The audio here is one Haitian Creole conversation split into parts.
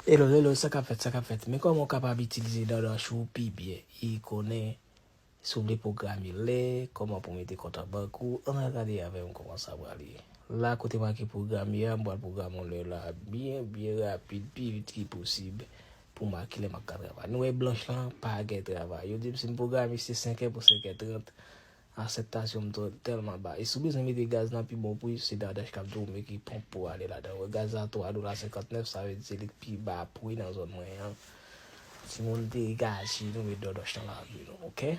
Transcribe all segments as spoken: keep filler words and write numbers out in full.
Hello, hello, sa k ap fèt, sa k ap fèt? Men kòman w kapab itilize DoorDash ou pi byen? E konnen, si w vle pwograme lè, kòman pou mete kont an bank ou, ann al gade avè m kòman sa prale. La, kote m make pwograme a, m pral pwograme yon lè la byen, byen rapid, pi vit ki posib, pou m make lè m ap ka travay. Nou wè blanch lan, pa gen travay. Yo di m si m pwograme se senk è pou senk è trant, asèptasyon m tèlman ba. E si w bezwen mete gaz nan pi bon pri, se DoorDash k ap di w men ki ponp pou ale ladan. Wè, gaz la twa dola senkantnèf, sa vle di se li k pi ba pri nan zòn mwen an. Timoun, degaje nou, met DoorDash nan lavi nou, oke?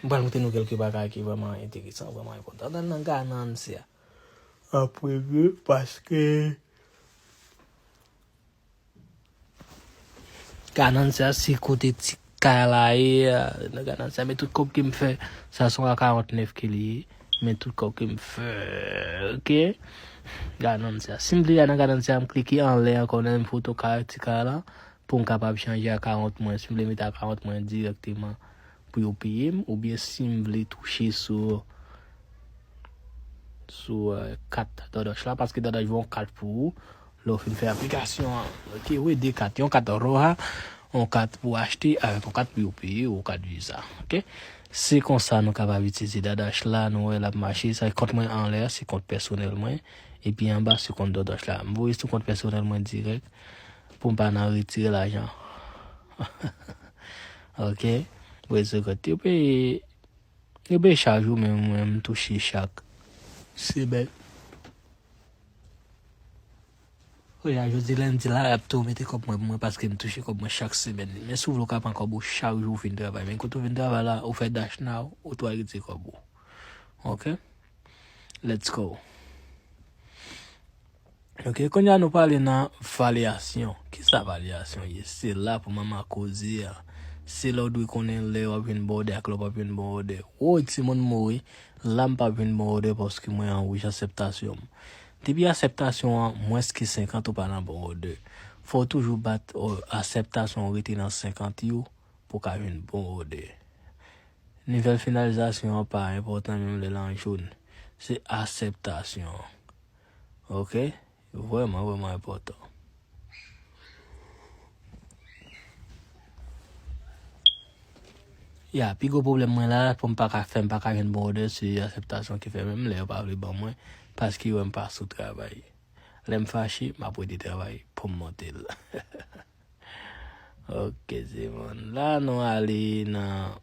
M pral montre nou kèlke bagay ki vrèman enteresan, vrèman enpòtan. Ann al nan Ganancia. An premye, paske Ganancia se kote ti kay la ye, nan Ganancia, men tout kòb ke m fè, sa se yon a karantnèf ke li ye, men tout kòb ke m fè, oke? Ganancia. Si m vle al nan Ganancia, m klike anlè ankò nan menm foto kay, ti kay la, pou m kapab chanje a karant mwen. Si m vle mete a karant mwen dirèkteman pou yo peye m, oubyen si m vle touche sou, sou, eh, kat DoorDash la, paske DoorDash voye yon kat pou ou, lè w fin fè aplikasyon an. Oke, wi, de kat. Yon kat Roja, yon kat pou achte, avèk yon kat pou yo peye, yon kat Visa. Oke? Se konsa nou kapab itilize DoorDash la, nou wè l ap mache. Sa kont mwen anlè, se kont pèsonèl mwen. Epi anba, se kont DoorDash la. M voye sou kont pèsonèl mwen dirèk pou m pa nan retire lajan. Oke? Voye sou kont. Yo peye, yo peye chak jou, men mwen, m touche chak semèn. Wi, a jodi lendi la, y ap tou mete kòb mwen pou mwen paske m touche kòb mwen chak semèn. Men si w vle w ka pran kòb ou chak jou w fin travay. Men kote w fin travay la, ou fè Dash Now, ou tou al retire kòb ou. Oke? Let's go. Oke, kounye a nou pale nan valyasyon. Kisa valyasyon ye? Se la pou manman koze a. Se lè w dwe konnen lè w ap jwenn bon òdè ak lè w p ap jwenn bon òdè. Woy, timoun mouri. La m p ap jwenn bon òdè paske mwen an wouj asèptasyon m. Depi asèptasyon an mwens ke senkant, ou pa nan bon òdè. Fò w toujou bat, o, asèptasyon w rete nan senkant yo pou w ka jwenn bon òdè. Nivèl finalizasyon an pa enpòtan menm lè l an jòn. Se asèptasyon an. Oke? Vrèman, vrèman enpòtan. Ya, pi gwo pwoblèm mwen la, pou m pa ka fè, m pa ka jwenn bon òdè, se asèptasyon ki fè menm lè yo pa vle ban mwen, paske yo wè m pa sou travay. Lè m fache, m ap rete travay pou m monte l. Oke, se bon. La, nou ale nan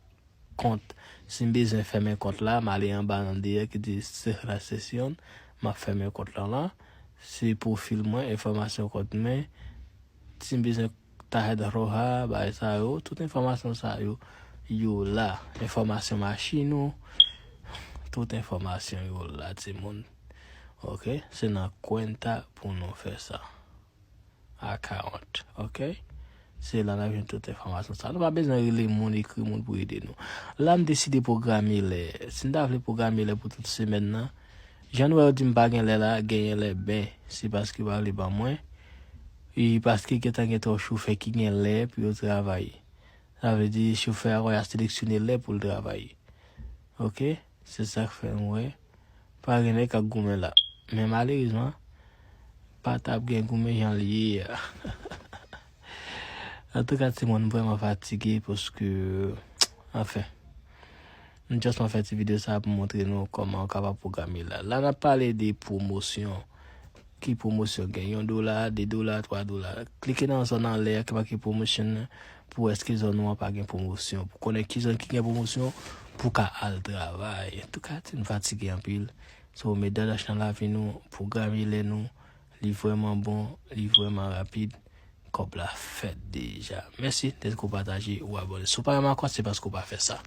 kont. Si m bezwen fèmen kont la, m ale anba nan deyè ki di cerrar sesión. M ap fèmen kont lan la. Se pwofil mwen, enfòmasyon kont mwen. Si m bezwen tarjeta roja, bagay sa yo, tout enfòmasyon sa yo, yo la. Enfòmasyon machin ou, tout enfòmasyon yo la, timoun. Oke, se nan cuenta pou nou fè sa. Account, oke? Se la n ap jwenn tout enfòmasyon sa. Nou pa bezwen rele moun, ekri moun pou ede nou. La, m deside pwograme lè. Si n ta vle pwograme lè pou tout semèn nan, jan nou wè yo di m pa gen lè la, genyen lè ben. Se paske yo pa vle ban mwen. E paske gentan gen twòp chofè ki gen lè pou yo travay. Sa vle di chofè a, wè, a seleksyone lè pou l travay. Oke? Se sa k fè m wè pa gen nèg k ap goumen la. Men malerezman, pa t ap gen goumen jan l ye a. Antouka, timoun, m vrèman fatige paske, anfen, m just fè ti videyo sa pou montre nou kòman w kapab pwograme la. La, n ap pale de pwomosyon. Ki pwomosyon gen? Yon dola, de dola, twa dola. Klike nan zòn anlè a ki make pwomosyon nan pou wè èske zòn ou an pa gen pwomosyon. Pou konnen ki zòn ki gen pwomosyon, pou ka al travay. Antouka, timoun, m fatige anpil. So, met DoorDash nan lavi nou, pwograme lè nou, li vrèman bon, li vrèman rapid. Kòb la fèt deja. Mèsi dèske w pataje, w abòne. Si w pa renmen ankò, se paske w pa fè sa.